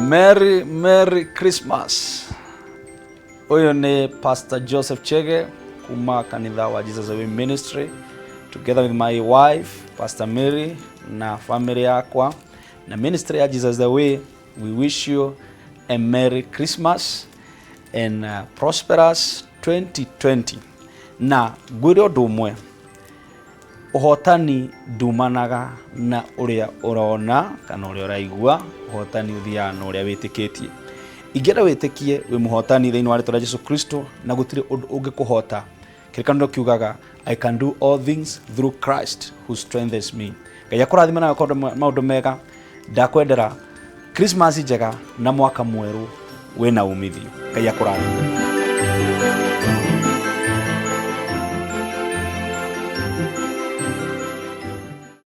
Merry Merry Christmas. Ũyũ nĩ Pastor Joseph Chege kuma kanitha wa Jesus Away Ministry together with my wife Pastor Mary na family yakwa na ministry ya Jesus the Way. We wish you a Merry Christmas and prosperous 2020. Na ngwĩre ũndũ ũmwe, ũhotani ndumanaga na ũrĩa ũrona kana ũrĩa ũraigua. Ũhotani ũthiaga na ũrĩa wĩtĩkĩtie. Ingĩenda wĩtĩkie wĩ mũhotani thĩinĩ wa rĩtwa rĩa Jesu Kristo, na gũtirĩ ũndũ ũngĩkũhota. Kĩrĩkanĩro kiugaga, "I can do all things through Christ who strengthens me." Ngai akũrathime na maũndũ mega. Ndakwendera Christmas njega na mwaka mwerũ wĩna umithio. Ngai akũrathime.